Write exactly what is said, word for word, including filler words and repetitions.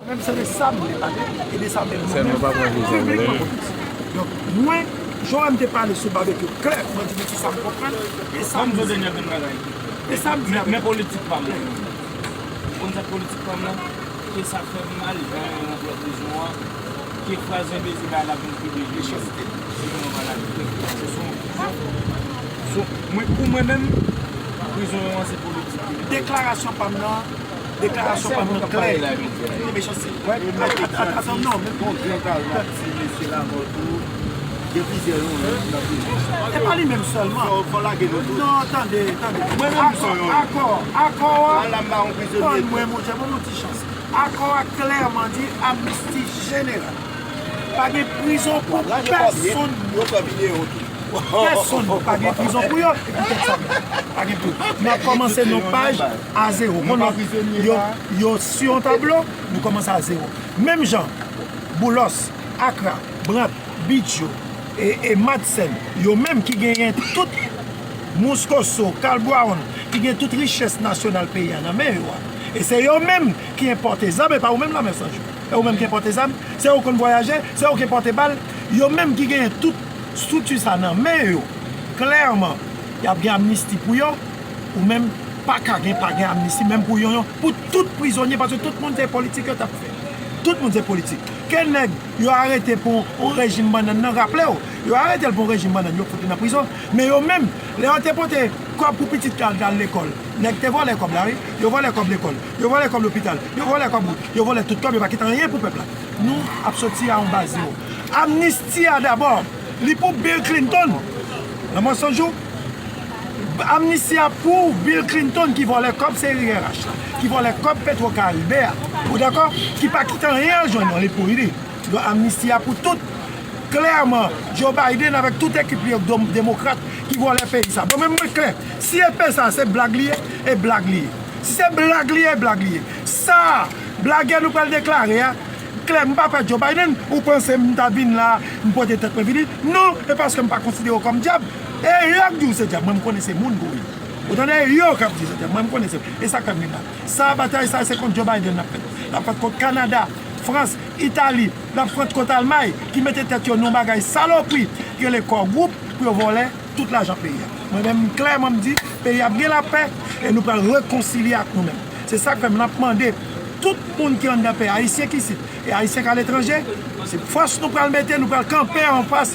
Menm se de sa m vle pale, e de sa menm mwen menm piblikman konprann. Donk, mwen, jan w wè m te pale sou babekyou klè, mwen di men ki sa m konprann, e sa m di. E sa m di avèk. Men politik pa m nan. Ou konn sa k politik pa m nan? Ke sa fè m mal, jan yo rantre prizon an, ke fraz enbesil la, l ap vin pi de mechanste. Se kòman pa la. Se sou, sou, mwen, pou mwen menm, prizon an se politik. Deklarasyon pa m nan, deklarasyon pa m nan klè. Mechanste. Wi, men atann, non, men bon, gran talman ti mesye la mò tou. Gen plizyè yon nan prizon. E pa li menm sèlman. Fò, fò lage nou tou. Non, tande, tande. Mwen menm akò, akò, akò a. Ala m ba yon prizonye. Tann mwen, monchè, ban m yon ti chans. Akò a klèman di amnisti jeneral. Pa gen prizon pou pèsonn. Yo fè videyo tou. Pèsonn pa gen prizon pou yo, epi tèt sa. Pa gen prizon. N ap kòmanse yon paj a zewo. Konnen yo, yo sou yon tablo, nou kòmanse a zewo. Menm jan, Boulos, Akra, Brandt, Bidjo, e, e Madsen, yo menm ki genyen tout Mouskoso, Carl Brown, ki gen tout richès nasyonal peyi a nan men yo a. E se yo menm ki enpòte zam, e pa ou menm Lanmè San Jou. E ou menm ki enpòte zam, se ou konn vwayaje, se ou ki enpòte bal, yo menm ki genyen tout estrikti sa nan men yo. Klèman, y ap gen amnisti pou yo, ou menm pa ka gen, pa gen amnisti, menm pou yon, yon, pou tout prizonye, paske tout moun se politik yo t ap fè. Tout moun se politik. Ke nèg yo arete pou yon rejim bannann nan, raple w, yo arete l pou yon rejim bannann, yo fout li nan prizon. Men yo menm, lè yo te pote kòb pou pitit la al lekòl, nèg te vòlè kòb la, wi. Yo vòlè kòb lekòl, yo vòlè kòb lopital, yo vòlè kòb wout, yo vòlè tout kòb, yo pa kite anyen pou pèp la. Nou ap soti a yon baz zewo. Amnisti a dabò, li pou Bill Clinton. Lanmò San Jou, amnisti a pou Bill Clinton ki vòlè kòb seri R H la, ki vòlè kòb Petro Caribe a. Ou dakò? Ki pa kite anyen al jwenn non, li pou li. Donk, amnisti a pou tout. Klèman, Joe Biden avèk tout ekip li yo, dom-, demokrat, ki vòlè peyi sa. Bon, men mwen klè, si epe sa se blag li ye, e blag li ye. Si se blag li ye, e blag li ye. Sa, blagè nou pral deklare a, klè, m pa pè Joe Biden, ou panse m ta vin la, m pote tèt mwen vini? Non, e paske m pa konsidere w kòm dyab. E yo k di w se dyab, mwen m konnen se moun pou ou ye. Ou tande, e yo k ap di se dyab, mwen m konnen se, e sa k fè m vin la. Sa, batay sa, se kont Joe Biden l ap fèt. L ap fèt kont Kanada, Frans, Itali, l ap fèt kont Almay, ki mete tèt yo nan yon bagay salopri, ki rele Core Group, pou yo vòlè tout lajan peyi a. Mwen menm, klèman, m di, peyi a ap gen lapè, e nou pral rekonsilye ak nou menm. Se sa k fè m ap mande tout moun ki anndan peyi, Ayisyen ki isit, e Ayisyen k aletranje, se fòs nou pral mete, nou pral kanpe anfas